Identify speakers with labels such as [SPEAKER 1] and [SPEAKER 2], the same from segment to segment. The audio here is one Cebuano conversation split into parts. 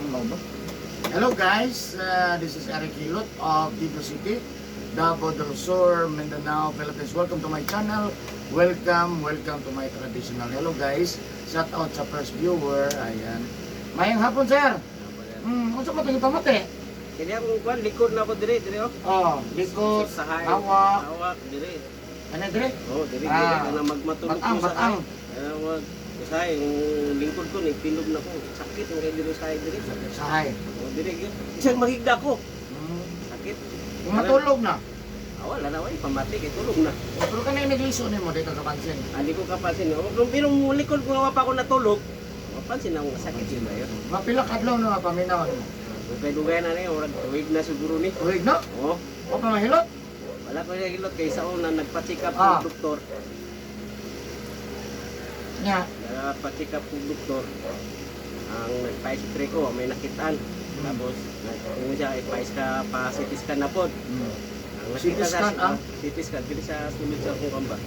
[SPEAKER 1] Mo ba? Hello guys, this is Eric Hilot of Digos City, Davao del Sur, Mindanao, Philippines. Welcome to my channel. Welcome, welcome to my traditional. Hello guys, shout out sa first viewer. Ayan. Maayong hapon, sir. Unsa man itong pamati?
[SPEAKER 2] Kini akong kwan, likod na ako dire, dire oh.
[SPEAKER 1] Oh, likod,
[SPEAKER 2] Sahay.
[SPEAKER 1] hawak.
[SPEAKER 2] Hawak dire.
[SPEAKER 1] Ano dire?
[SPEAKER 2] Oh, dire
[SPEAKER 1] Ah.
[SPEAKER 2] dire kana magmatulog
[SPEAKER 1] Batang,
[SPEAKER 2] ko sa
[SPEAKER 1] batang.
[SPEAKER 2] Kana mag usahay yung lingkod ko ni tinog na ko. Sakit ang kay dire usahay dire.
[SPEAKER 1] Sahay.
[SPEAKER 2] Oh, dire gyud. Isang mahigda ko. Sakit.
[SPEAKER 1] Kung matulog na.
[SPEAKER 2] Ah, wala na way pamati kay tulog na.
[SPEAKER 1] Pero kanay nagliso nimo, di ka kapansin?
[SPEAKER 2] Andi ko kapansin. Oh, kung pero likod ko nga pa ako natulog, mapansin ako nga sakit yun ba yun?
[SPEAKER 1] Mapila kadlaw na nga paminaw nimo?
[SPEAKER 2] Dugay-dugay na ni, murag tuig na siguro ni.
[SPEAKER 1] Tuig na?
[SPEAKER 2] Oh,
[SPEAKER 1] O pa mahilot?
[SPEAKER 2] wala ko nahilot kay sa una nagpa-check up ng doktor.
[SPEAKER 1] Nya.
[SPEAKER 2] Nagpa-check up ng doktor. Ang nagpa-x-ray ko, may nakitaan. Tapos, nag siya, ipa ka pa CT scan na pod. Ang
[SPEAKER 1] CT
[SPEAKER 2] nakita sa
[SPEAKER 1] scan, ah?
[SPEAKER 2] CT scan, dili sa sulod sa akong kamba.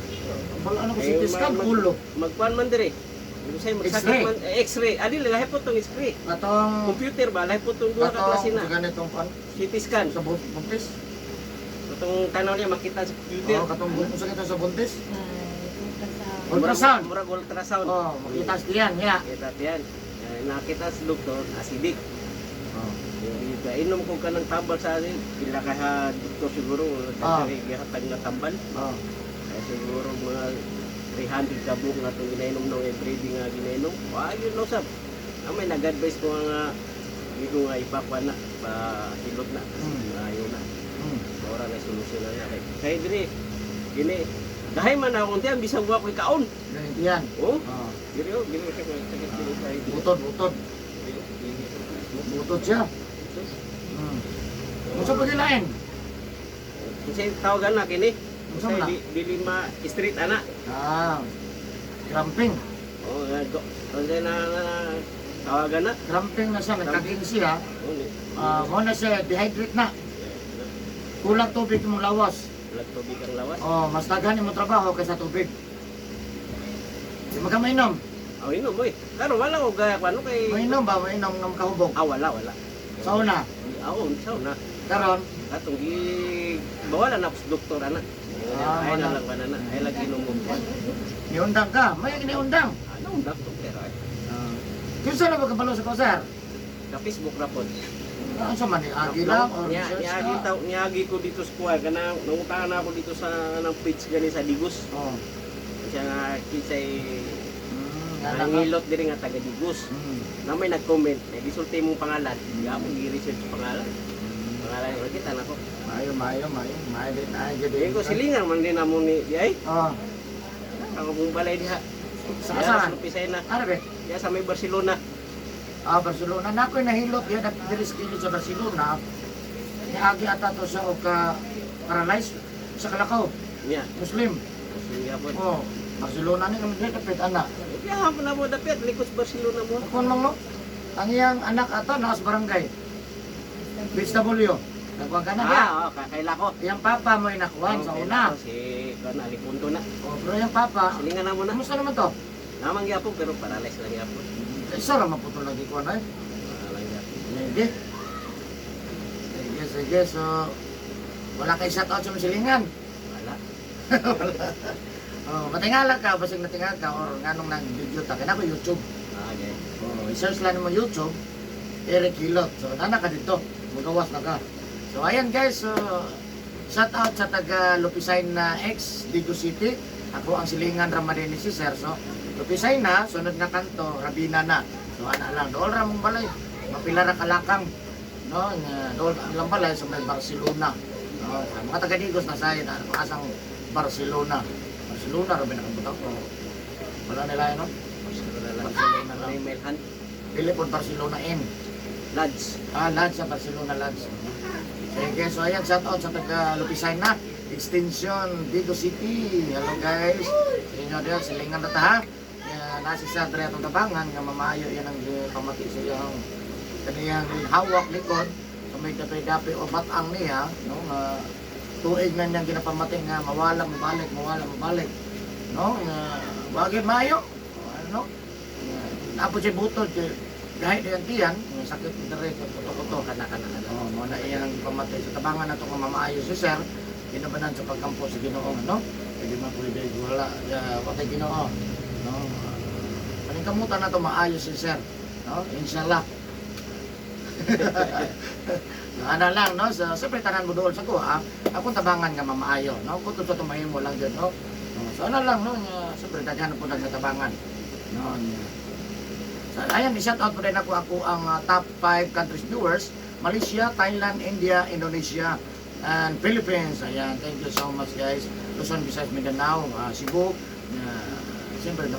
[SPEAKER 1] Wala ano ko
[SPEAKER 2] Eh,
[SPEAKER 1] CT scan, ulo.
[SPEAKER 2] Magkuan man dire. Ibig sabihin, magsakit
[SPEAKER 1] X-ray?
[SPEAKER 2] man, eh, X-ray. Adi, lahi po tong X-ray.
[SPEAKER 1] Katong
[SPEAKER 2] Computer ba? Lahi po tong duha ka klase
[SPEAKER 1] katong
[SPEAKER 2] na.
[SPEAKER 1] ganitong kan
[SPEAKER 2] CT scan.
[SPEAKER 1] sa buntis.
[SPEAKER 2] Katong tanaw niya makita sa computer.
[SPEAKER 1] Oh, katong unsa kita sa buntis?
[SPEAKER 3] Ay,
[SPEAKER 1] Ultrasound.
[SPEAKER 2] Murag ultrasound.
[SPEAKER 1] Oh, makita sa diyan, ya.
[SPEAKER 2] Kita tiyan. Eh, nakita sa doktor, acidic.
[SPEAKER 1] Oh.
[SPEAKER 2] Yung inom ko ka ng tambal sa akin, pila ka ha, doktor siguro, gihatag na tambal.
[SPEAKER 1] Oh.
[SPEAKER 2] Kaya siguro mga 300 ka buok nga itong ginainom ng everyday nga ginainom. Wag yun no sab. Ang may nag-advise ko nga hindi ko nga ipakwa na, pa hilot na. Ayaw na. Ora na solusyon na na. Kay dire, gini, dahil man akong tiyan, bisag wa ko'y kaon.
[SPEAKER 1] Ganito yan.
[SPEAKER 2] Oh,
[SPEAKER 1] Oh.
[SPEAKER 2] dire oh, dire sakit sakit dire sa dire.
[SPEAKER 1] Butod, butod.
[SPEAKER 2] Dire, dire.
[SPEAKER 1] Butod siya. Unsa pa gilain?
[SPEAKER 2] Kasi tawagan na kini.
[SPEAKER 1] Unsa
[SPEAKER 2] Kasi
[SPEAKER 1] man na?
[SPEAKER 2] dili ma street ana.
[SPEAKER 1] Ah. Cramping.
[SPEAKER 2] Oh, go. Kasi na tawagan na.
[SPEAKER 1] Cramping na siya, nagkaging siya.
[SPEAKER 2] Oh, ni.
[SPEAKER 1] Ah, mo na siya dehydrate na. Kulang tubig imong lawas.
[SPEAKER 2] Walang tubig ang lawas.
[SPEAKER 1] Oh, mas daghan imong trabaho kaysa tubig. Di mo ka mainom.
[SPEAKER 2] Oh, inom oy. Karo wala ko gaya ano kay
[SPEAKER 1] Mainom ba? Mainom ng kahubog.
[SPEAKER 2] Ah, wala wala.
[SPEAKER 1] Sa una,
[SPEAKER 2] Ako sa una.
[SPEAKER 1] karon,
[SPEAKER 2] Katong gi bawalan na ako sa doktor ana.
[SPEAKER 1] Ah,
[SPEAKER 2] Ay
[SPEAKER 1] wala.
[SPEAKER 2] na lang ba na na. Ay lagi inom mo.
[SPEAKER 1] Niundang ka. May niundang.
[SPEAKER 2] Ano ang doktor pero ay.
[SPEAKER 1] Kinsa na ba kabalo sa ko, sir?
[SPEAKER 2] Sa Facebook ra pod.
[SPEAKER 1] Ano sa man ni agi lang or
[SPEAKER 2] Niya,
[SPEAKER 1] research
[SPEAKER 2] niagi
[SPEAKER 1] ka?
[SPEAKER 2] taw niagi ko dito sa kuwan kanang nangutahan ako dito sa nang page gani sa Digos.
[SPEAKER 1] Oh.
[SPEAKER 2] Siya nga kinsay
[SPEAKER 1] Nga lang.
[SPEAKER 2] nangilot diri nga taga Digos. Na may nag-comment, eh, gisulti mong pangalan. Di ako gi-research pangalan. Pangalan ko kita nako.
[SPEAKER 1] Maayo, maayo, maayo. Maayo din, maayo din.
[SPEAKER 2] Di ko silingan man din namo ni di ay.
[SPEAKER 1] Oh.
[SPEAKER 2] Ako kong balay diha.
[SPEAKER 1] Sa
[SPEAKER 2] Diha
[SPEAKER 1] asahan?
[SPEAKER 2] sa Lupisay na.
[SPEAKER 1] Ano ba?
[SPEAKER 2] Diha sa may Barcelona.
[SPEAKER 1] Ah, Barcelona. Na ako'y nahilot yan at diri sa kilid sa Barcelona. Niagi ata to siya og ka paralyzed sa Kalakaw.
[SPEAKER 2] Niya.
[SPEAKER 1] Muslim.
[SPEAKER 2] Muslim gyapon.
[SPEAKER 1] Oh, Barcelona ni kami dito dapit ana.
[SPEAKER 2] Diha hapon na mo dapit likod sa Barcelona mo.
[SPEAKER 1] Kung mang no, ang iyang anak ata nasa barangay. BHW. Nagkuhan ka na ba?
[SPEAKER 2] Ah, oh, kakaila ko.
[SPEAKER 1] Iyang papa mo inakuan
[SPEAKER 2] Oh,
[SPEAKER 1] sa
[SPEAKER 2] kaila
[SPEAKER 1] una.
[SPEAKER 2] ko, si kuan Alipunto na.
[SPEAKER 1] Oh, pero iyang papa,
[SPEAKER 2] Silingan na mo na.
[SPEAKER 1] kumusta naman to?
[SPEAKER 2] Namang gyapon pero paralyzed lang gyapon.
[SPEAKER 1] Isa ra maputol lagi kuan ay.
[SPEAKER 2] Lang gyapon.
[SPEAKER 1] Sige. Sige, sige. So, wala kay shout out sa mga silingan.
[SPEAKER 2] Wala.
[SPEAKER 1] Oh, matingala ka, basig natingal ka or nganong nang video ta kay ko YouTube.
[SPEAKER 2] Ah, okay.
[SPEAKER 1] Oh, i-search lang mo YouTube, Eric Hilot. So, nana ka dito. Magawas na ka. So, ayan guys. So, shout out sa taga Lupisain na ex, Digos City. Ako ang silingan Ramadini si Sir. So, Lupisain na, sunod na kanto, Rabina na. So, ana lang. Dool ra mong balay. Mapila ra kalakang. No, nga, dool ang ilang balay sa may Barcelona. No, sa mga taga Digos na sa na asang Barcelona. Barcelona ra ba nakabutang ko? Wala nila yun, no?
[SPEAKER 2] Barcelona lang.
[SPEAKER 1] Barcelona lang.
[SPEAKER 2] May Melhan.
[SPEAKER 1] Pili po Barcelona N.
[SPEAKER 2] Lads.
[SPEAKER 1] Ah, Lads sa Barcelona Lads. Sige, so ayan, shout out sa taga Lupisain na. Extension, Digos City. Hello guys. Sa inyo din, silingan na ta ha. Kaya nasi sa Dre atong tabangan nga mamayo yan ang pamati sa iyang kaniyang hawak likod sa may dapay-dapay o batang niya, no, nga tuig na niyang ginapamati nga mawala mabalik, mawala mabalik, no, nga wagi mayo. O, ano nga, napod siya butod kay Gahi diyan tiyan, may sakit dire kuto-kuto.
[SPEAKER 2] Kana kana kana.
[SPEAKER 1] Oh, mo na iyang pamatay sa tabangan nato nga mamaayo si sir. Ginabanan sa pagkampo sa Ginoo, no? Pwede man pwede wala watay Ginoo, no? Paningkamutan nato maayo si sir, no? Inshallah. So, ana lang, no? So, siyempre, tanan mo doon sa kuha, akong tabangan nga mamaayo, no? Kung sa tumahimo lang dyan, no? No, so, ana lang, no? Nga, siyempre, daghan po nagtabangan, no? Nga. So, ayan, i-shout out po din ako, ako ang top 5 countries viewers, Malaysia, Thailand, India, Indonesia, and Philippines. Ayan, thank you so much guys. Luzon, Visayas, Mindanao, Cebu. Siyempre,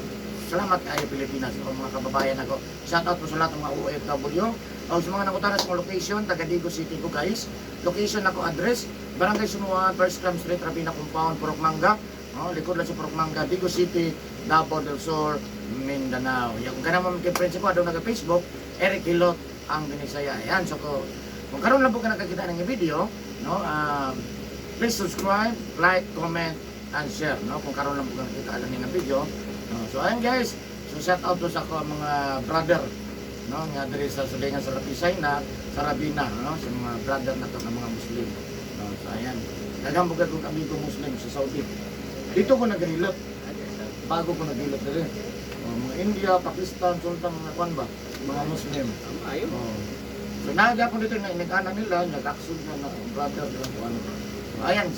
[SPEAKER 1] salamat kayo Pilipinas o mga kababayan ako. Shout out po sa lahat ng mga OFW. O sa mga nakutara sa mga location, taga Digo City ko guys. Location ako address, Barangay Sunuan, First Clam Street, Rabina Compound, Purok Mangga. No, likod lang sa Purok Mangga, Digo City, Davao del Sur, Mindanao. Yan, kung ka naman kay friends ko, adaw naga-Facebook, Eric Hilot ang Binisaya. Ayan, so kung karon lang po ka nakakita ng video, no, please subscribe, like, comment, and share, no, kung karon lang po ka nakakita ng video. No, so ayan guys, so shout out to sa ako ang mga brother, no, nga diri sa Sulingan sa Lapisay na sa Rabina, no, sa mga brother na to ng mga Muslim. No, so ayan. Daghang po kong amigo Muslim sa Saudi. Dito ko naghilot, bago ko naghilot diri. Oh, mga India, Pakistan, Sultan, mga kwan ba, mga Muslim.
[SPEAKER 2] Ayo.
[SPEAKER 1] Oh. So naga po dito na inag-anak nila, nag-aksod na na brother nila kung ano. So, ayan.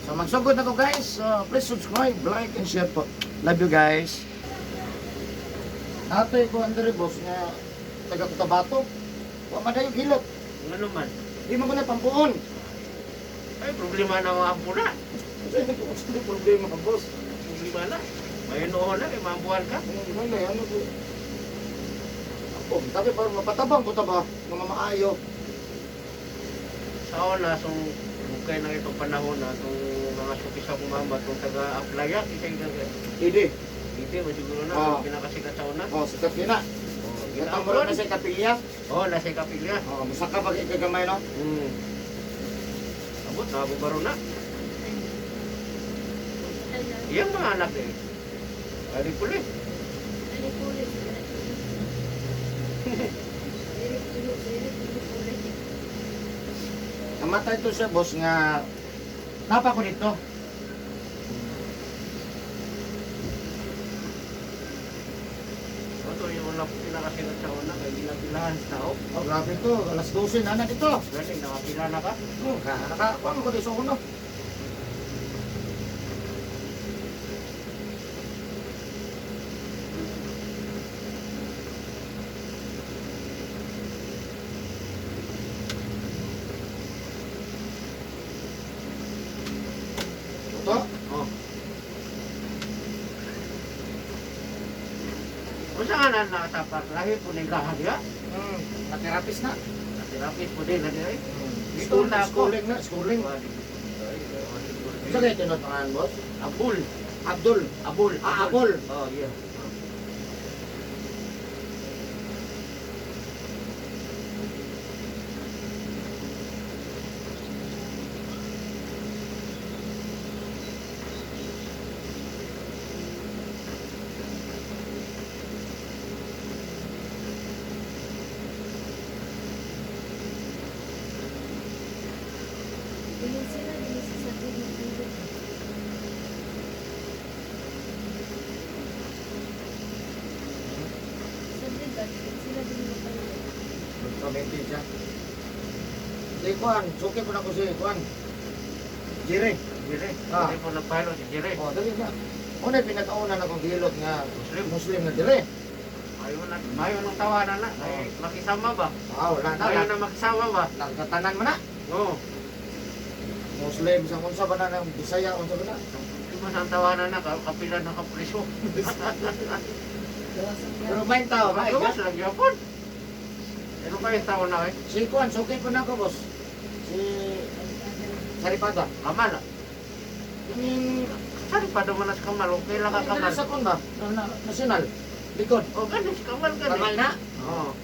[SPEAKER 1] So magsugod na ko guys. So, please subscribe, like, and share po. Love you guys. Natay ko ang diri boss nga taga Cotabato. Wa man dayo gilot.
[SPEAKER 2] Ngano man?
[SPEAKER 1] Di man ko na pampuon.
[SPEAKER 2] Ay problema na mga ampuna.
[SPEAKER 1] Kasi hindi ko problema boss.
[SPEAKER 2] Problema na. May noon na kay maambuhan ka.
[SPEAKER 1] Ano na ano ko. Ako, tapi parang mapatabang ko ta ba nga mamaayo.
[SPEAKER 2] Sa una sung bukay na itong panahon na itong mga suki sa akong mama itong taga-aplaya kita yung
[SPEAKER 1] Idi.
[SPEAKER 2] Hindi mo siguro na
[SPEAKER 1] Oo.
[SPEAKER 2] ang pinakasikat sa una.
[SPEAKER 1] Oh, sikat yun na.
[SPEAKER 2] Oh,
[SPEAKER 1] Gatang mo na sa kapilya.
[SPEAKER 2] Oh, nasa kapilya.
[SPEAKER 1] Oh, masaka pag ikagamay no.
[SPEAKER 2] Abot na ako baro na. Iyang mga anak eh. Ali puli.
[SPEAKER 1] Namatay to siya boss nga napa ko dito.
[SPEAKER 2] Ito yung una pinakasikat sa una kay ginapilahan sa tao.
[SPEAKER 1] Oh, grabe to. Alas 12 na na dito.
[SPEAKER 2] Galing nakapila na ka.
[SPEAKER 1] Oh, ka naka kuan ko dito sa uno. Ito?
[SPEAKER 2] Oh. Unsa nga na nakasapar lahi po ni lahat ya?
[SPEAKER 1] Naterapis na.
[SPEAKER 2] Natirapit po din lagi ay.
[SPEAKER 1] School
[SPEAKER 2] na ako.
[SPEAKER 1] Schooling na, schooling. Sa kayo tinod pangalan, boss?
[SPEAKER 2] Abul.
[SPEAKER 1] Abdul.
[SPEAKER 2] Abul.
[SPEAKER 1] Ah, Abul.
[SPEAKER 2] Oh, yeah.
[SPEAKER 1] Magpamenti siya. Di, Kuan. Suki ko na ko si Kuan. Jire.
[SPEAKER 2] Jire.
[SPEAKER 1] Ah.
[SPEAKER 2] Jire po nagpahilo si Jire.
[SPEAKER 1] Oh, dali na. Una, pinakauna na kong gilot nga
[SPEAKER 2] Muslim.
[SPEAKER 1] Muslim na dire.
[SPEAKER 2] Ayaw na, ayaw nang tawanan na. Ay, makisama ba?
[SPEAKER 1] Ah, wala na.
[SPEAKER 2] Ayaw na makisama ba?
[SPEAKER 1] Nagkatanan mo na.
[SPEAKER 2] Oo.
[SPEAKER 1] Muslim sa unsa ba na ng Bisaya unsa ba na?
[SPEAKER 2] Di ba sa tawanan na, kapila na kapreso.
[SPEAKER 1] Pero may tao, may
[SPEAKER 2] Gawas lang yapon. Pero kayo tao na eh.
[SPEAKER 1] Si Kuan, suki ko na ako, boss. Si Saripada.
[SPEAKER 2] Kamal. ah.
[SPEAKER 1] Yung
[SPEAKER 2] Saan pa naman na si Kamal? Okay lang ka Kamal.
[SPEAKER 1] sa kun ba? National. Likod.
[SPEAKER 2] O ganun si Kamal ganun.
[SPEAKER 1] Kamal na.
[SPEAKER 2] Oo.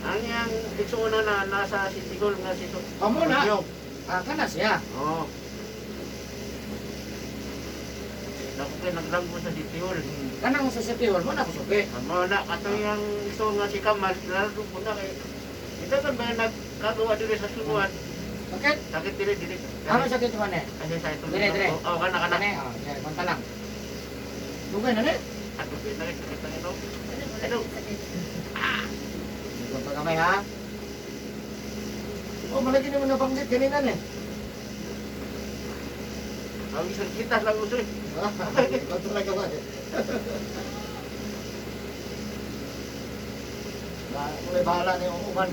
[SPEAKER 2] Ang yang itsuuna na nasa City Hall nga si
[SPEAKER 1] Kamo na.
[SPEAKER 2] Bagyo.
[SPEAKER 1] Ah, kana siya.
[SPEAKER 2] Oo.
[SPEAKER 4] Dako kay naglanggo sa City Hall.
[SPEAKER 1] Kanang sa City Hall mo na kusuki.
[SPEAKER 4] Amo na kato yang ito nga si Kamal lalo po na kay ito kan ba nagkagawa diri sa Sunuan.
[SPEAKER 1] Sakit?
[SPEAKER 4] Sakit diri diri.
[SPEAKER 1] Ano sakit man eh?
[SPEAKER 4] Kasi sa ito.
[SPEAKER 1] Dire, dire.
[SPEAKER 4] Oh, kana kana.
[SPEAKER 1] Kane, oh, yeah, konta lang. Dugay na ni.
[SPEAKER 4] Ato na sakit na ino.
[SPEAKER 3] Ano?
[SPEAKER 1] Konta kamay ha. Oh, malagi naman nabanggit kanina ni.
[SPEAKER 4] Ang isang kita lang usoy.
[SPEAKER 1] Konta lang kamay. Ba, kulay bahala ni yung uban.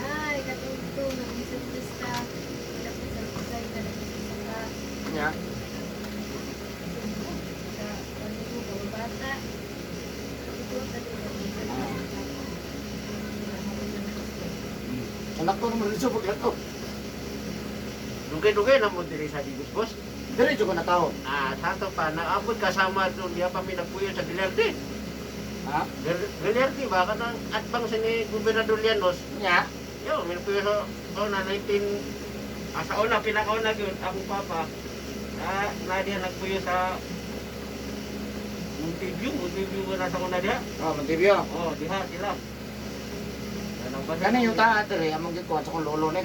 [SPEAKER 3] Ay, katugtong ng isang basta. Wala po sa kusay na nag-isa ka.
[SPEAKER 1] Nya.
[SPEAKER 3] Sa ano mo, kababata. Katugtong sa
[SPEAKER 1] Anak ko naman rin paglato.
[SPEAKER 4] Dugay-dugay na mo diri sa Digos boss.
[SPEAKER 1] Diretso ko na tao.
[SPEAKER 4] Ah, sato pa naabot kasama doon diya pa mi nagpuyo sa Galerte.
[SPEAKER 1] Ha?
[SPEAKER 4] Galerte ba kanang atbang sa ni Gobernador Llanos.
[SPEAKER 1] Nya.
[SPEAKER 4] Yo, mi nagpuyo sa una 19 sa una pinakauna gyud akong papa. Ah, na diya nagpuyo sa Monteview, Monteview ba nasa una diya?
[SPEAKER 1] Oh, Montevio.
[SPEAKER 4] Oh, diha sila. Anong ba?
[SPEAKER 1] Gani yung taa diri among gikuha sa kong lolo ni.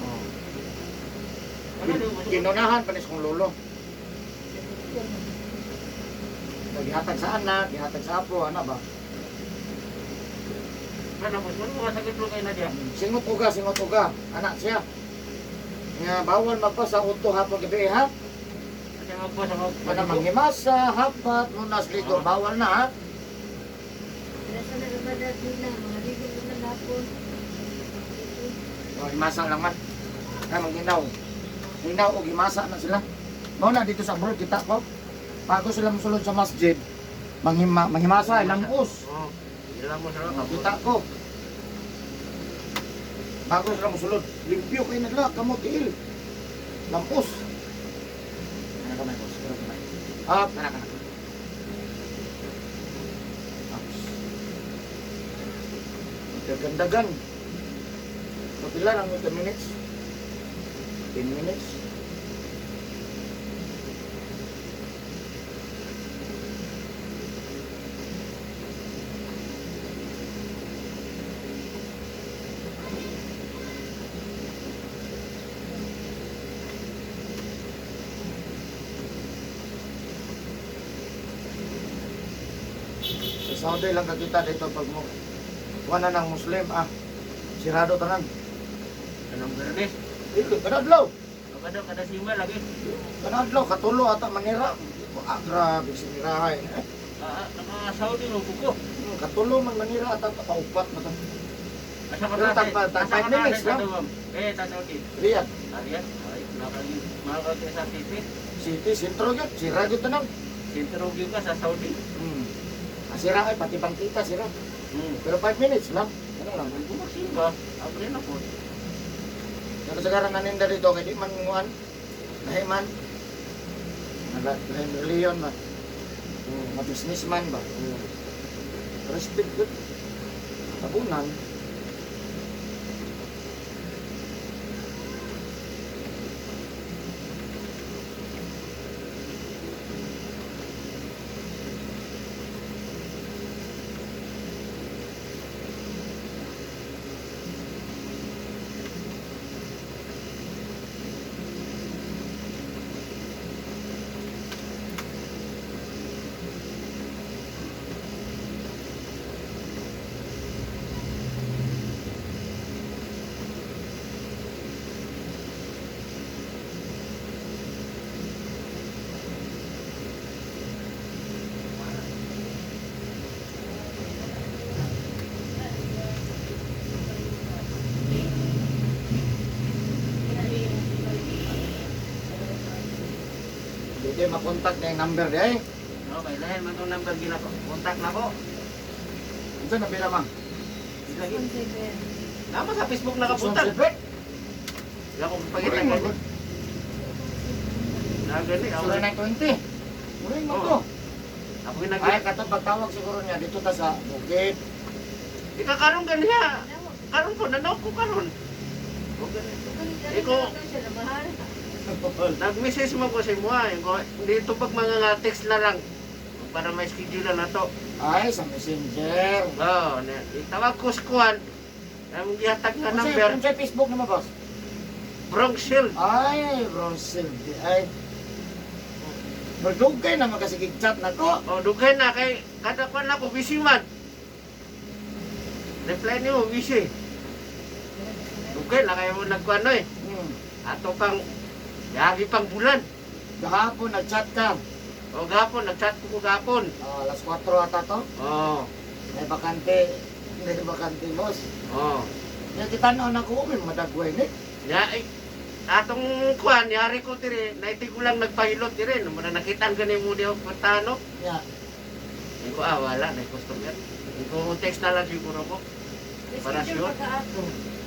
[SPEAKER 4] Oh.
[SPEAKER 1] Ginunahan pa ni sa kong lolo. Gihatag sa anak, gihatag sa apo, ano ba?
[SPEAKER 4] Ano boss, ano mga sakit mo kayo na diya?
[SPEAKER 1] Singot uga, singot uga. Anak siya. Nga bawal magpasa udto hapon gabi ha.
[SPEAKER 4] Kasi magboss ako.
[SPEAKER 1] Kana manghimasa, hapat, munas ligo, bawal na ha.
[SPEAKER 3] Sa nagabada nila, mga ligo na lapon.
[SPEAKER 1] Oh, himasa lang man. Kaya manghinaw. Hinaw og himasa na sila. Mao na dito sa abroad kita ko. Bago sila mosulod sa masjid, manghimasa, langos.
[SPEAKER 4] Oh, ilang mo sila
[SPEAKER 1] Oh, kita ko. Bago sila mosulod, limpyo kay nila kamot tiil. Lampos. Kana kamay boss, kana kamay. Ah, kana kana. Tapos. Dagandagan. So, pila lang yung 10 minutes? 10 minutes. Sa Saudi lang kakita dito pag mo wala ng Muslim ah. Sirado tanan.
[SPEAKER 4] Anong bernes?
[SPEAKER 1] Dili kanadlaw.
[SPEAKER 4] Kada kada sima lagi.
[SPEAKER 1] Kanadlaw katulo ata manira. Ah, grabe sinirahay.
[SPEAKER 4] Ah, naka Saudi mo buko.
[SPEAKER 1] Katulo man manira ata kaupat na to.
[SPEAKER 4] Asa ka
[SPEAKER 1] Pero
[SPEAKER 4] na?
[SPEAKER 1] tag 5 minutes lang.
[SPEAKER 4] Eh, ta Saudi.
[SPEAKER 1] Riyadh
[SPEAKER 4] Ariyan, ay nakagi mahal ka sa city.
[SPEAKER 1] City, sentro gyud, sira gyud tanan.
[SPEAKER 4] Sentro gyud ka sa Saudi.
[SPEAKER 1] Ah, sira ay pati bangkita sira. Pero 5 minutes lang. Ano lang.
[SPEAKER 4] Kung magsimba, abre na po.
[SPEAKER 1] Pero sekarang naninda dito kay di man nguan. Lahi man. Lahi reliyon ba. Mga businessman ba. Respect good. Tabunan. Hindi makontak na yung number di ay.
[SPEAKER 4] No, kay lahi man tong number gina kontak na ko.
[SPEAKER 1] Unsa na pila man?
[SPEAKER 4] Lagi. Nama sa Facebook nakapunta.
[SPEAKER 1] 617.
[SPEAKER 4] Ako pagita
[SPEAKER 1] Muring mo
[SPEAKER 4] gani.
[SPEAKER 1] gud.
[SPEAKER 4] Na gani ako.
[SPEAKER 1] 0920. Muring mo
[SPEAKER 4] Oo.
[SPEAKER 1] to.
[SPEAKER 4] Ako ginag.
[SPEAKER 1] Ay, kato pagtawag siguro niya dito ta sa bukid.
[SPEAKER 4] Di ka karon gani ha. Karon po nanaw ko karon. O gani. Iko-
[SPEAKER 3] siya na mahal.
[SPEAKER 4] Nag-message mo ko sa imo ha. Ko dito pag mga nga text na lang para may schedule na to.
[SPEAKER 1] Ay, sa messenger.
[SPEAKER 4] Oh, na, itawag ko sa kuan. Ang gihatag nga number,
[SPEAKER 1] Unsay Facebook nimo, boss?
[SPEAKER 4] Bronx Shield.
[SPEAKER 1] Ay, Bronsil. Ay. Magdugay na makasigig chat na ko.
[SPEAKER 4] Oh, dugay na kay kada kuan ako busy man. Reply niyo busy. Dugay na kayo mo nagkuan oy. Ato pang yagi pang bulan.
[SPEAKER 1] Gahapon nag-chat ka.
[SPEAKER 4] O gapon nagchat ko gapon.
[SPEAKER 1] Ah, alas 4 ata to.
[SPEAKER 4] Oh,
[SPEAKER 1] May bakante. May bakante, boss.
[SPEAKER 4] oh.
[SPEAKER 1] Yung kitanaw na ko, may madagway ni.
[SPEAKER 4] Ya ay, atong kuan yari ko dire, naiti ko lang nagpahilot dire, no na nakitaan gani mo diha pantano.
[SPEAKER 1] Ya.
[SPEAKER 4] Hindi ko ah wala na customer. Hindi ko text na lang siguro ko. Para
[SPEAKER 3] Schedule
[SPEAKER 4] sure.
[SPEAKER 3] pagkaato.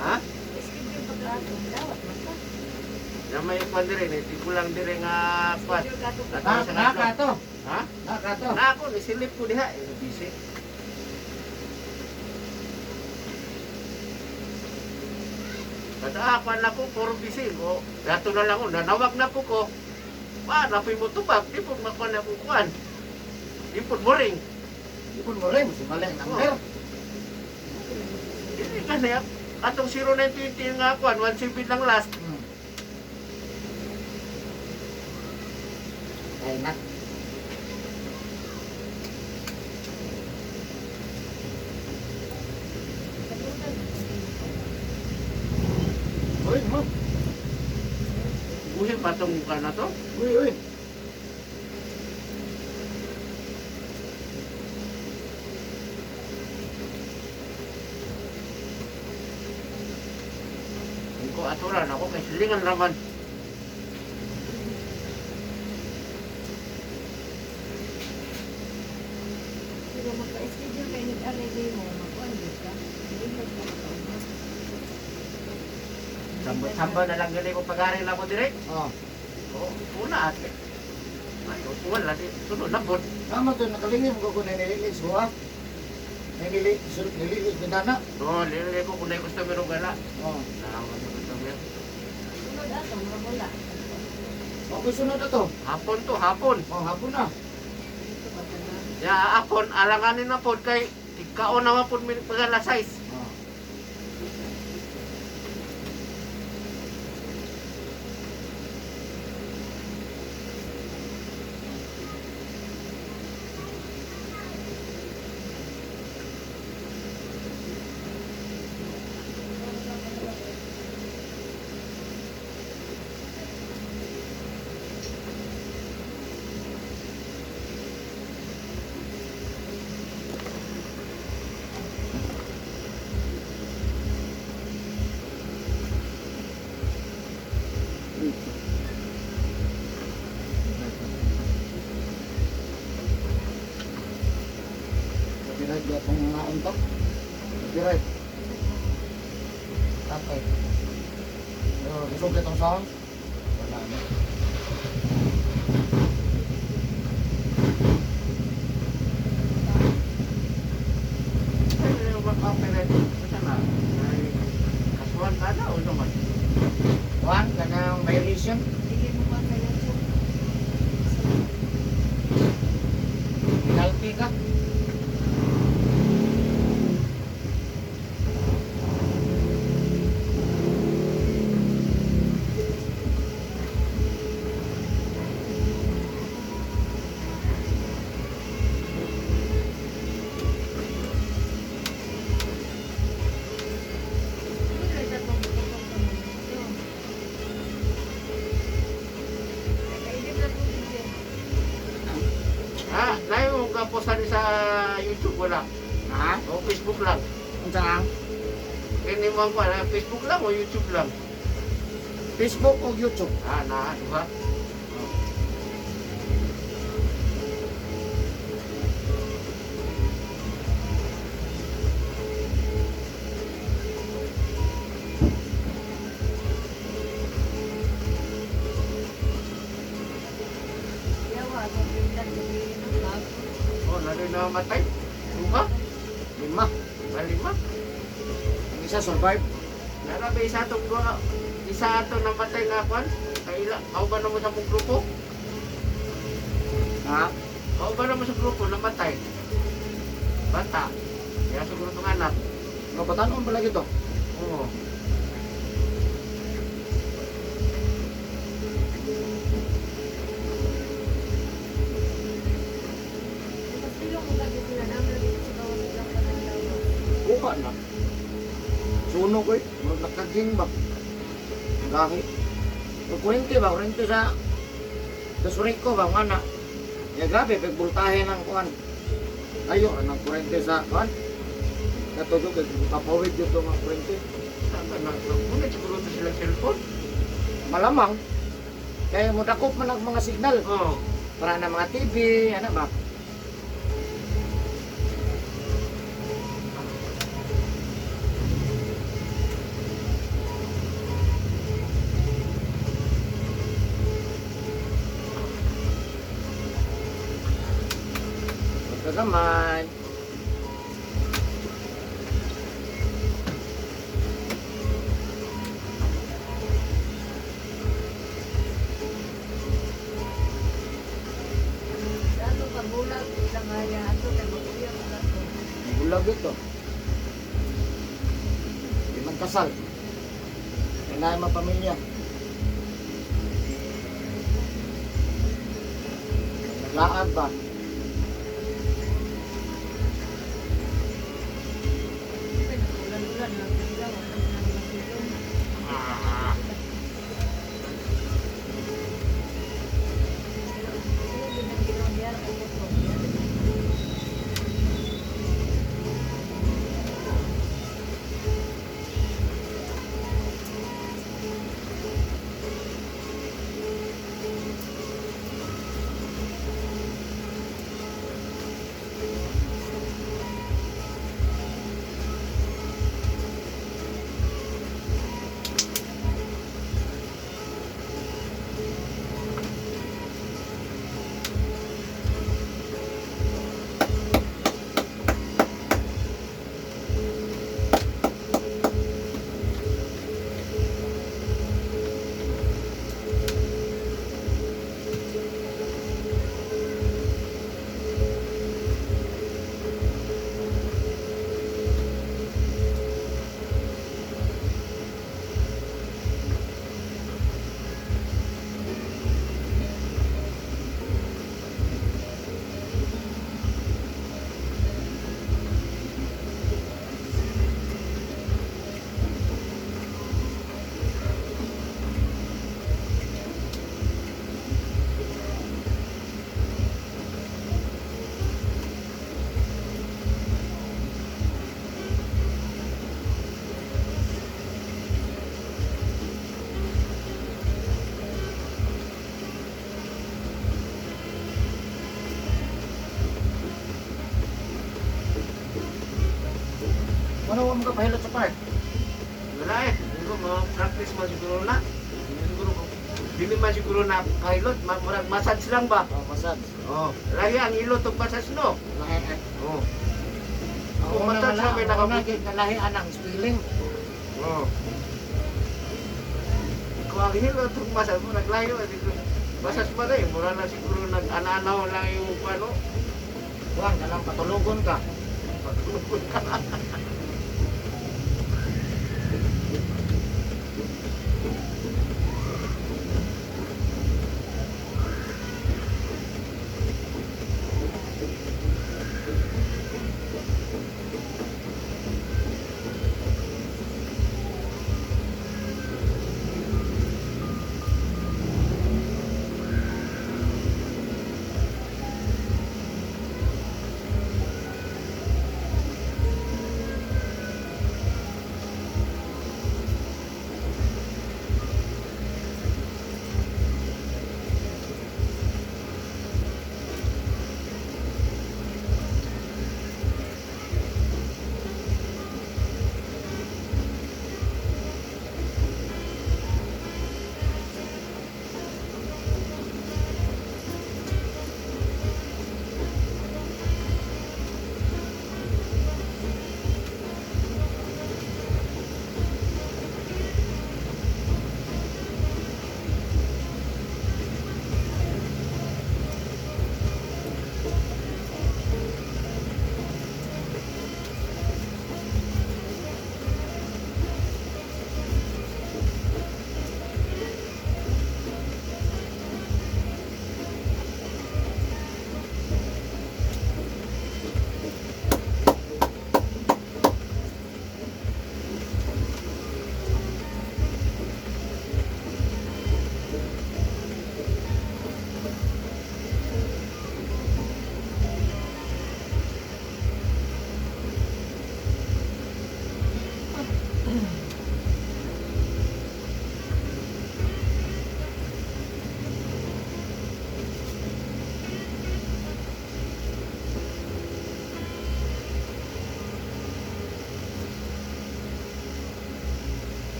[SPEAKER 4] Ha?
[SPEAKER 3] Schedule pagkaato. Dawat man ka.
[SPEAKER 4] Na may kuan dire, naiti ko lang dire nga kuan.
[SPEAKER 3] Schedule ka to.
[SPEAKER 4] Ato
[SPEAKER 1] Na,
[SPEAKER 4] sa
[SPEAKER 1] naka
[SPEAKER 4] ngadto.
[SPEAKER 1] to.
[SPEAKER 4] Ha?
[SPEAKER 1] Naka to.
[SPEAKER 4] Na ako nisilip ko diha, eh, busy. Kada ako na ko, puro busy ko. Dato na lang ko, nanawag na po ko. Pa, napoy mo tubag, di po makuha na akong kuan. Di po boring.
[SPEAKER 1] Di po mo rin, mali ang number.
[SPEAKER 4] Hindi ka na atong 0920 nga kuan, 17 lang last.
[SPEAKER 1] Ay na. Uy, mo.
[SPEAKER 4] Buhi pa tong mukha na to.
[SPEAKER 1] Uy, uy.
[SPEAKER 4] Hindi ko aturan ako kay silingan raman.
[SPEAKER 3] Pero magpa-schedule kay nag-arrange mo, magkuan gyud ka. Hindi ka makauna.
[SPEAKER 4] Samba-samba na lang gali ko pag-ari na ako direct.
[SPEAKER 1] Oh.
[SPEAKER 4] Oo, una ate. Ay, wala di. Sunod na po.
[SPEAKER 1] Tama to, nakalingin ko kung nililiis ko ha. Nililiis, nililiis bintana.
[SPEAKER 4] Oo, lili ko kung na customer o gala.
[SPEAKER 1] Oh.
[SPEAKER 4] Nalaman yung customer.
[SPEAKER 3] Sunod ato, mga wala.
[SPEAKER 1] Okay, sunod na to.
[SPEAKER 4] Hapon to, hapon.
[SPEAKER 1] Oh, hapon na.
[SPEAKER 3] Dito ba ka na?
[SPEAKER 4] Ya, hapon, alanganin na po kay ikaw naman po may pagala size.
[SPEAKER 1] Oh. Copyright ba itong mga untok? Copyright. Tatay. Pero gusto ko itong sound? Wala na.
[SPEAKER 4] Ay, maka-operate. Basta na. Ay, kasuhan ka na o naman.
[SPEAKER 1] Juan, kanang violation.
[SPEAKER 3] Sige mo ba sa YouTube?
[SPEAKER 1] Penalty ka.
[SPEAKER 3] Siguro sa itong bukod sa mundo. Nakaidip na po din siya.
[SPEAKER 4] Ha? Nayo ka po sa YouTube wala.
[SPEAKER 1] Ha?
[SPEAKER 4] O Facebook lang.
[SPEAKER 1] Unsa ang?
[SPEAKER 4] Kini mo ang kuwan, Facebook lang o YouTube lang.
[SPEAKER 1] Facebook o YouTube?
[SPEAKER 4] Ah, na, di ba? namatay? Duha?
[SPEAKER 1] Lima.
[SPEAKER 4] Ba lima?
[SPEAKER 1] Ang isa survive.
[SPEAKER 4] Nara ba isa atong duha? Isa ato namatay nga kwan? Kaila, kauban na mo sa mong grupo?
[SPEAKER 1] Ha?
[SPEAKER 4] Kauban na mo sa grupo namatay? Bata. Kaya siguro itong anak.
[SPEAKER 1] Mga batanon pala gito.
[SPEAKER 4] Oo.
[SPEAKER 3] Mas silong mo lagi sila namin lagi sa gawas silang pataglawa.
[SPEAKER 1] Buka na. Sunog eh. Murag nakaging ba? Gahi. Yung kurente ba? Kurente sa Dasurico ba? Nga na. Ya grabe, pag bultahe ng kuan. Ayo, anang kurente sa kuan. Katulog, papawid dito mga kurente.
[SPEAKER 4] Saan na? Nagpunit siguro ito silang cellphone.
[SPEAKER 1] Malamang. Kaya mo dakop man ang mga signal.
[SPEAKER 4] Oo.
[SPEAKER 1] Para na mga TV, ano ba? Pagkagamay.
[SPEAKER 3] Sa ato pagulag, ilang haya ato kay maguyang ang ato.
[SPEAKER 1] Bulag ito. Di man kasal. Kailangan mapamilya. Naglaag ba?
[SPEAKER 3] Kay nag-ulan-ulan lang sila, wala na nang silong.
[SPEAKER 4] Ah.
[SPEAKER 3] Sila din ang ginawa kay Kutong.
[SPEAKER 1] Ano mo kapahilot sa park?
[SPEAKER 4] Wala eh. Hindi ko ma-practice man siguro na. Hindi siguro ko. Dili man siguro na pilot, murag massage lang ba?
[SPEAKER 1] Oh, massage.
[SPEAKER 4] Oh, lahi ang ilot og massage no.
[SPEAKER 1] Lahi eh.
[SPEAKER 4] Oh.
[SPEAKER 1] Ang
[SPEAKER 4] Kung
[SPEAKER 1] una
[SPEAKER 4] massage
[SPEAKER 1] na
[SPEAKER 4] lang may
[SPEAKER 1] lang, una
[SPEAKER 4] nakabukid.
[SPEAKER 1] kay lahi anang spilling.
[SPEAKER 4] Oh. Kung ang hilot og massage murag lahi man siguro. Massage ba rin? Mura na siguro nag-ananaw lang yung ano.
[SPEAKER 1] Kuan, kanang patulugon ka.
[SPEAKER 4] Patulog ka.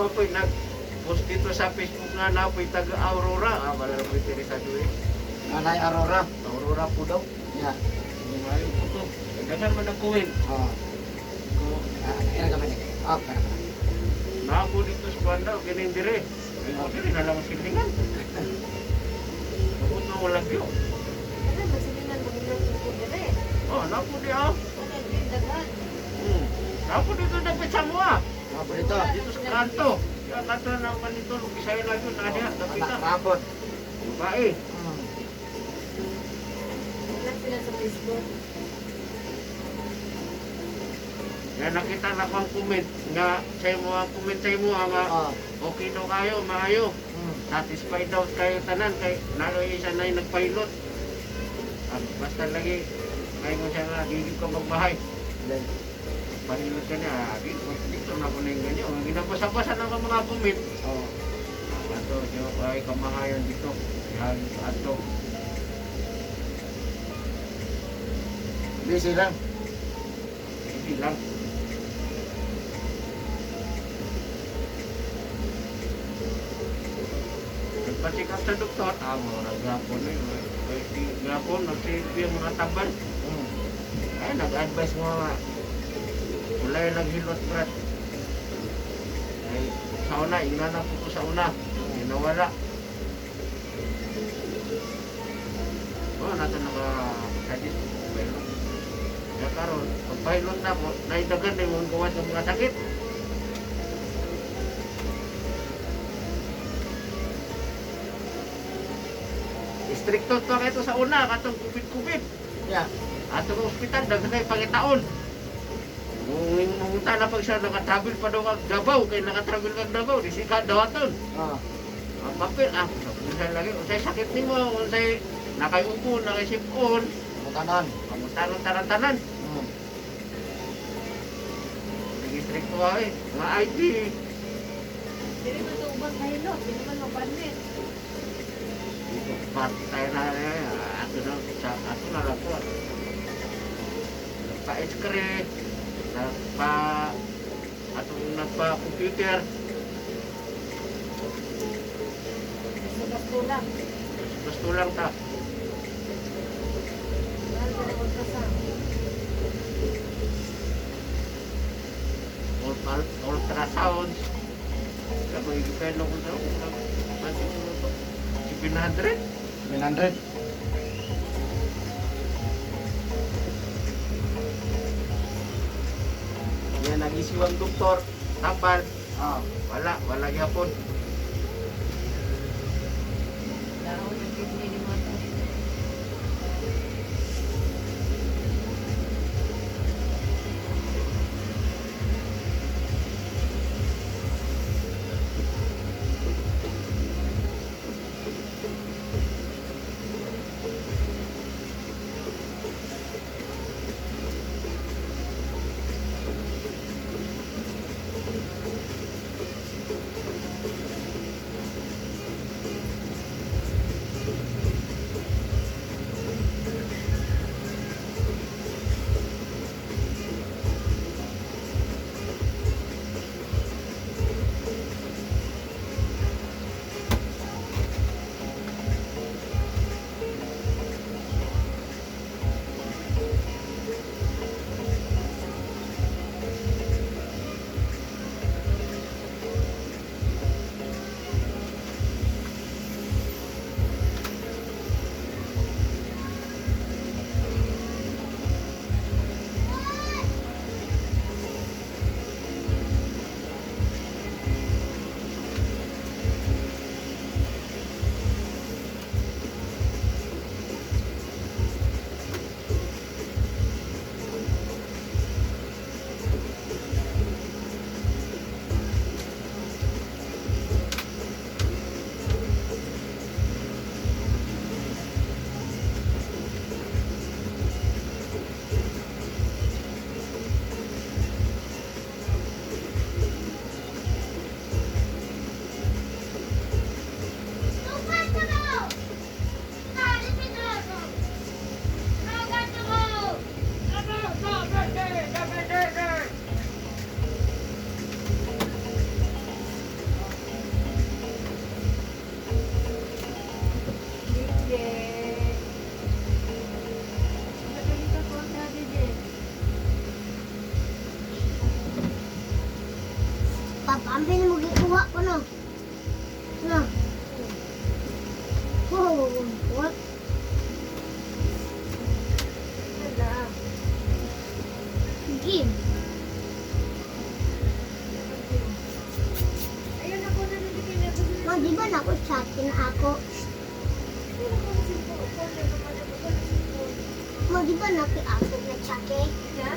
[SPEAKER 4] Naman po nag-post dito sa Facebook nga na po taga Aurora. Ah, wala na po interesado eh.
[SPEAKER 1] Nanay Aurora.
[SPEAKER 4] Aurora po daw.
[SPEAKER 1] Yeah.
[SPEAKER 4] Ngayon po to. Daghan man ang kuwin.
[SPEAKER 1] Oh.
[SPEAKER 4] Ko
[SPEAKER 1] Ah, ira ka man. Okay.
[SPEAKER 4] Napo dito sa banda, o ganin dire. Ay, o dire na lang ang silingan. Bakit na walang yun?
[SPEAKER 3] Ano, magsilingan mo nila ko dire.
[SPEAKER 4] Oh, napo di ah.
[SPEAKER 3] Ano, di daghan.
[SPEAKER 4] Napo dito dapat sa mua.
[SPEAKER 1] Mga dito.
[SPEAKER 4] Dito sa kanto. Yung kanto na naman dito, Bisaya na yun, na diha, dapat na.
[SPEAKER 1] Kapon.
[SPEAKER 4] Bae.
[SPEAKER 3] Wala sila sa Facebook.
[SPEAKER 4] Yan nakita na ko ang comment nga sa imo ang comment sa imo nga
[SPEAKER 1] Oh.
[SPEAKER 4] okay daw kayo, maayo. Satisfied daw kayo tanan kay nalo isa na yung nagpilot. Ah, basta lagi kay mo siya nga di ka magbahay.
[SPEAKER 1] Then,
[SPEAKER 4] Panilot ka niya, ah, dito, dito na ko na yung ganyan. Ang ginabasa-basa na ang mga comment.
[SPEAKER 1] oh.
[SPEAKER 4] Ah, ato, di ay kamahayan dito. Yan, ato.
[SPEAKER 1] Busy lang.
[SPEAKER 4] Hindi lang. Nagpa-check up sa doktor, ah, mga gapon na yun. Ay, di gapon, nagsilbi ang mga tambal. Ay, nag-advise mo nga. Wala yung naghilot, Brad. Ay, sa una, ingnan na po ko sa una. Hindi nawala. Oh, natin naka-suggest ko kung pilot. Kaya karon, pag pilot na po, naidagan na yung gawas ng mga sakit. Stricto to ito sa una, katong kubit-kubit.
[SPEAKER 1] Yeah.
[SPEAKER 4] Ato ka ospital, daghan kay pangitaon. Kung mungunta na pag siya nakatravel pa daw kag Davao, kay nakatravel kag Davao, di siya dawaton.
[SPEAKER 1] Oh.
[SPEAKER 4] Ang papel, ah, unsay lagi, unsay sakit nimo, unsay nakayubo, nakaisipon,
[SPEAKER 1] Mutanon.
[SPEAKER 4] pamutanong tanan-tanan. Nag-stricto ka eh, mga ID.
[SPEAKER 3] Dili man to ubang kahilot, dili man mapanit.
[SPEAKER 4] Dito, patay na eh, ato na, sa, ato na lang po. Nagpa-x-ray, nagpa, atong nagpa-computer,
[SPEAKER 3] Gasto lang.
[SPEAKER 4] gusto lang ta.
[SPEAKER 3] Mahal ka na ultrasound.
[SPEAKER 4] Ultrasound. Kaya kung i-depend ako sa ako, 700?
[SPEAKER 1] 900.
[SPEAKER 2] Yan nag-issue ang doktor.
[SPEAKER 4] Tambal.
[SPEAKER 1] Oh.
[SPEAKER 4] Wala, wala gyapon.
[SPEAKER 3] Dahon ang kidney ni mga to.
[SPEAKER 5] Chucky na ako. Mo di ba nakiasog na Chucky?
[SPEAKER 3] Ha?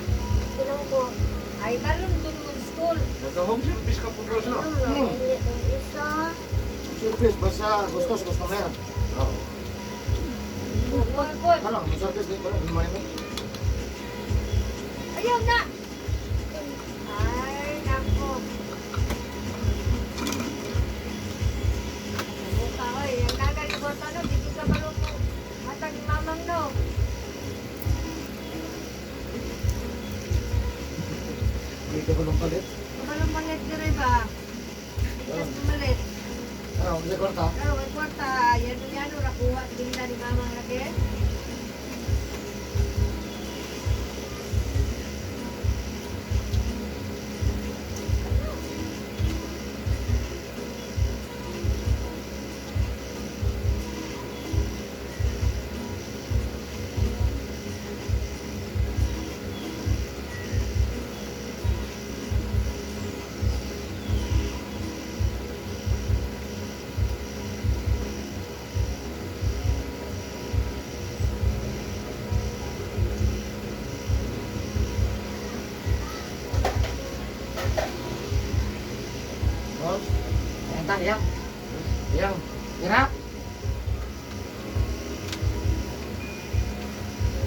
[SPEAKER 5] Pinong ko.
[SPEAKER 3] Ay, karon doon mo school.
[SPEAKER 4] Nag-home service ka po, bros, no?
[SPEAKER 5] Ano, isa.
[SPEAKER 1] Service, basta gustos, customer.
[SPEAKER 4] Oo.
[SPEAKER 3] Kul kul.
[SPEAKER 1] Ano, may service din ko lang, mo.
[SPEAKER 3] Ayaw na. Ay, nako. Buka, oy. Ang nagalibot ano, dito sa balong mo. Matag ni mamang no.
[SPEAKER 1] Hindi ka balong palit.
[SPEAKER 3] Kabalong malit dire ba? Ligtas pumalit.
[SPEAKER 1] Ano, hindi kwarta.
[SPEAKER 3] Pero may kwarta, yano yano rakuha tinda ni mamang lagi.
[SPEAKER 1] Boss, ayan ta, yang. Yang, tira.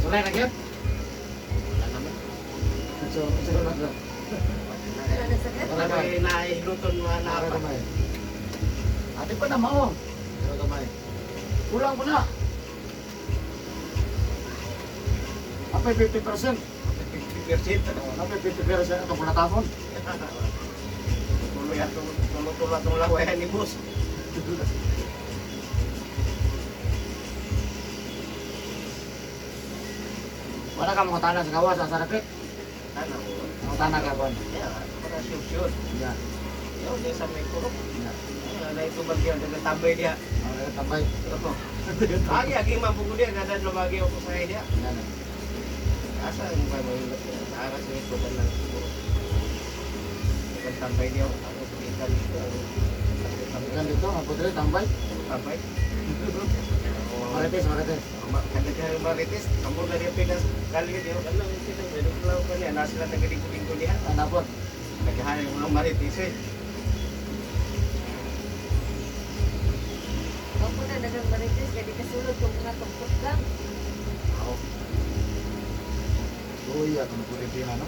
[SPEAKER 1] Sulay na gyud.
[SPEAKER 2] Wala naman.
[SPEAKER 1] So, siguro na.
[SPEAKER 3] Wala na sakit.
[SPEAKER 1] Wala
[SPEAKER 2] Wala
[SPEAKER 1] na.
[SPEAKER 2] may nailuton mga
[SPEAKER 1] Wala
[SPEAKER 2] napa.
[SPEAKER 1] gamay. Ate pa na mao. Pero gamay. Kulang ko na. Apay 50%.
[SPEAKER 2] 50%.
[SPEAKER 1] Oh, napay 50% atong kulatapon.
[SPEAKER 2] Tuloy atong tulo-tulo atong lawayan ni boss.
[SPEAKER 1] Wala ka mga tanan sa gawas sa sarapit.
[SPEAKER 2] Tanaw.
[SPEAKER 1] Mga tanan ka bon.
[SPEAKER 2] Yeah, para sure sure.
[SPEAKER 1] Yeah.
[SPEAKER 2] Yo, di sa may kurok.
[SPEAKER 1] Yeah.
[SPEAKER 2] Ay, na ito bagyo, nagatambay diya.
[SPEAKER 1] Mga tambay.
[SPEAKER 2] Oo. Agi, agi mabugo diya, gadan lumagi ako sa diya.
[SPEAKER 1] Yan.
[SPEAKER 2] Asa ang ba mo yung ara sa ito kan lang siguro. Nagatambay diya ako sa ikan dito.
[SPEAKER 1] Ikan dito, ang putri tambay.
[SPEAKER 2] Tambay.
[SPEAKER 1] Marites, marites.
[SPEAKER 2] Kada marites, kamu na diya pinas kali diya. Ano sila, meron lang pa niya, nasa sila tagalingko-lingko niya.
[SPEAKER 1] Anapon.
[SPEAKER 2] Naghahanap mo ng marites eh.
[SPEAKER 3] Ako na dagang marites, kaya di kasulod kung mga tungkot lang.
[SPEAKER 2] Oo.
[SPEAKER 1] Uy, ato na putri pina no.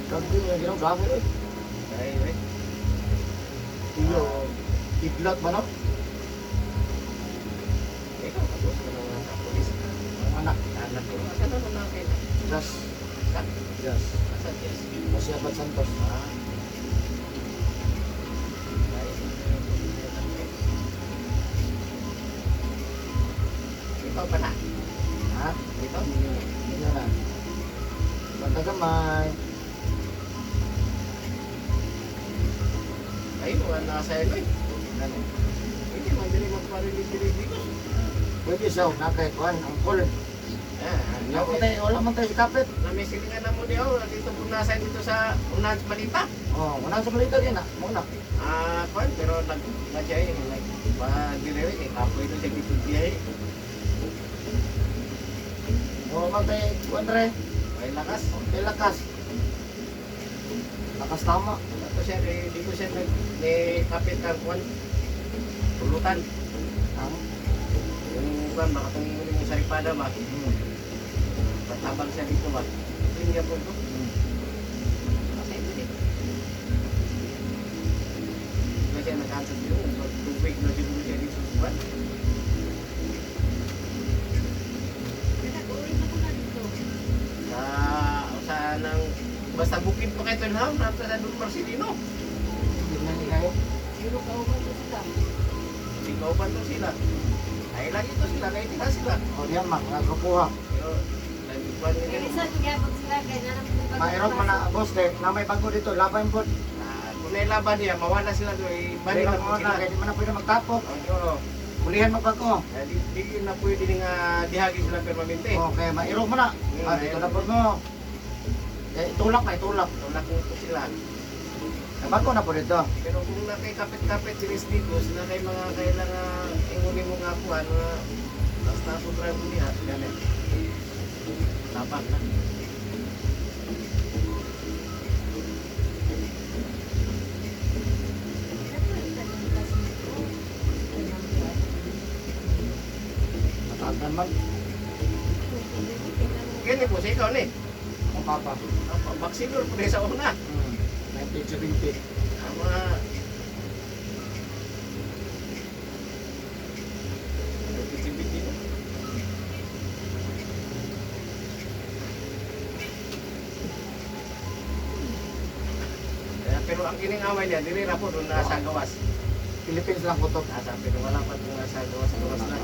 [SPEAKER 1] Kagdi nga ginoo grabe oy.
[SPEAKER 2] Ay, ay.
[SPEAKER 1] Iyo, kidlat ba no?
[SPEAKER 2] Ikaw, tapos ka ng mga polis.
[SPEAKER 1] Ang anak,
[SPEAKER 2] Anak ko, asa na na kayo?
[SPEAKER 1] Jas,
[SPEAKER 2] Sa?
[SPEAKER 1] Jas.
[SPEAKER 2] Asa, yes.
[SPEAKER 1] Jose Abad Santos.
[SPEAKER 2] Ah. Ay, Ikaw pa na.
[SPEAKER 1] Ha?
[SPEAKER 2] Ikaw,
[SPEAKER 1] Hindi na. Banda gamay.
[SPEAKER 2] ay, wala na sa iyo eh.
[SPEAKER 1] Gani.
[SPEAKER 2] Hindi man dili magparili-dili ko.
[SPEAKER 1] Pwede siya, na kay kuan, angkol.
[SPEAKER 2] Ah,
[SPEAKER 1] Wala man tayo, wala man tayo si kapit.
[SPEAKER 2] Nami silingan na mo diyo, dito po nasa dito sa unahan sa balita.
[SPEAKER 1] Oh, wala sa malita din na. Mo na.
[SPEAKER 2] Ah, kuan pero nag nadyay like ba dire kay kapoy to siya dito diay.
[SPEAKER 1] Wala man tayo, kuan re.
[SPEAKER 2] May lakas.
[SPEAKER 1] May lakas. Lakas tama.
[SPEAKER 2] Ato siya eh, dito siya nag ni kapit ang kuan pulutan.
[SPEAKER 1] Ang
[SPEAKER 2] Yung kuan makatong yung saripada ba. Patabang siya dito ba. Yun nga po to. Kasi hindi. Diba siya nag-answer dito, tubig na siguro siya dito sa kuan.
[SPEAKER 3] Kaya nag-uwi na ko na dito.
[SPEAKER 2] Sa sa nang basta bukid pa kay Tunhaw, nasa sa Don Marcelino.
[SPEAKER 1] Tingnan niya kayo.
[SPEAKER 3] Siguro kauban ko sila.
[SPEAKER 2] Ikaw pa to sila. Ay lagi to sila, kay tira sila.
[SPEAKER 1] O diyan ma, mga grupo ha.
[SPEAKER 2] Pero nagkuan
[SPEAKER 3] Kaya
[SPEAKER 2] nila.
[SPEAKER 3] isa, gyapon sila, kaya nanam ko pag-
[SPEAKER 1] Mairog man na boss kay na may bago dito, laban po.
[SPEAKER 2] Ah, kung nailaban niya, mawala sila do,
[SPEAKER 1] Balik
[SPEAKER 2] ibalik na
[SPEAKER 1] mo
[SPEAKER 2] po
[SPEAKER 1] na
[SPEAKER 2] sila.
[SPEAKER 1] kay di man na pwede magtapok.
[SPEAKER 2] Oo.
[SPEAKER 1] Ulihan magbago.
[SPEAKER 2] Eh, di, di na pwede nga dihagi sila permanente.
[SPEAKER 1] Okay, mairog mo na. Ah, dito na po mo. Eh, itulak na, itulak.
[SPEAKER 2] Tulak mo po sila.
[SPEAKER 1] Bago na po dito.
[SPEAKER 2] Pero kung na kay kapit-kapit si Risticos, na kay mga kailangan ingunin mo nga kuan nga basta subscribe mo niya.
[SPEAKER 1] Gani. Tapak na. Mataas man.
[SPEAKER 2] Kini po si ikaw ni.
[SPEAKER 1] Ang papa.
[SPEAKER 2] Baksinor po sa una.
[SPEAKER 1] 1970.
[SPEAKER 2] Ang mga 1970 na. Eh, pero ang kiningaway niya, dili ra po doon nasa gawas.
[SPEAKER 1] Philippines lang ko to.
[SPEAKER 2] Nasa pero wala pa doon nasa gawas, gawas na.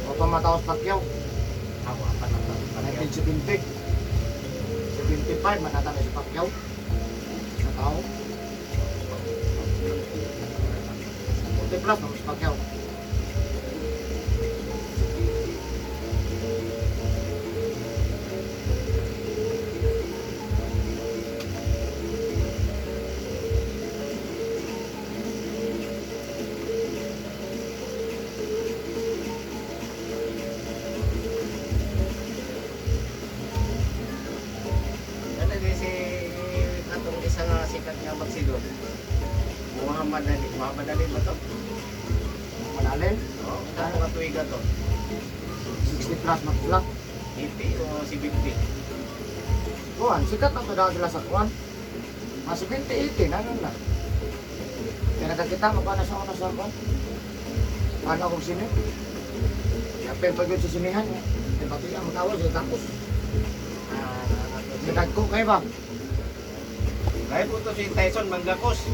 [SPEAKER 1] O pa mataos Pacquiao.
[SPEAKER 2] Ako ang panata.
[SPEAKER 1] 1970. 75 manata na si Pacquiao. Sa tao. 40 plus na si Pacquiao.
[SPEAKER 2] Ano din si atong isa nga sikat nga magsidor. Muhammad Ali. Muhammad Ali ba to?
[SPEAKER 1] Manalin.
[SPEAKER 2] Oo, oh, mga tuwiga to.
[SPEAKER 1] 60 plus na sila.
[SPEAKER 2] 80 o 70?
[SPEAKER 1] Kuan, sikat na to dahil sila sa kuan. Mga 70, 80, nanon na. Kaya nakakita mo pa na sa una sa kuan. Paano akong sine? Kaya pag yun sa sinihan niya. Kaya pati ang magkawa siya tapos.
[SPEAKER 2] Ah,
[SPEAKER 1] Sinagko kayo ba?
[SPEAKER 2] Dahil po to si Tyson Manggakos.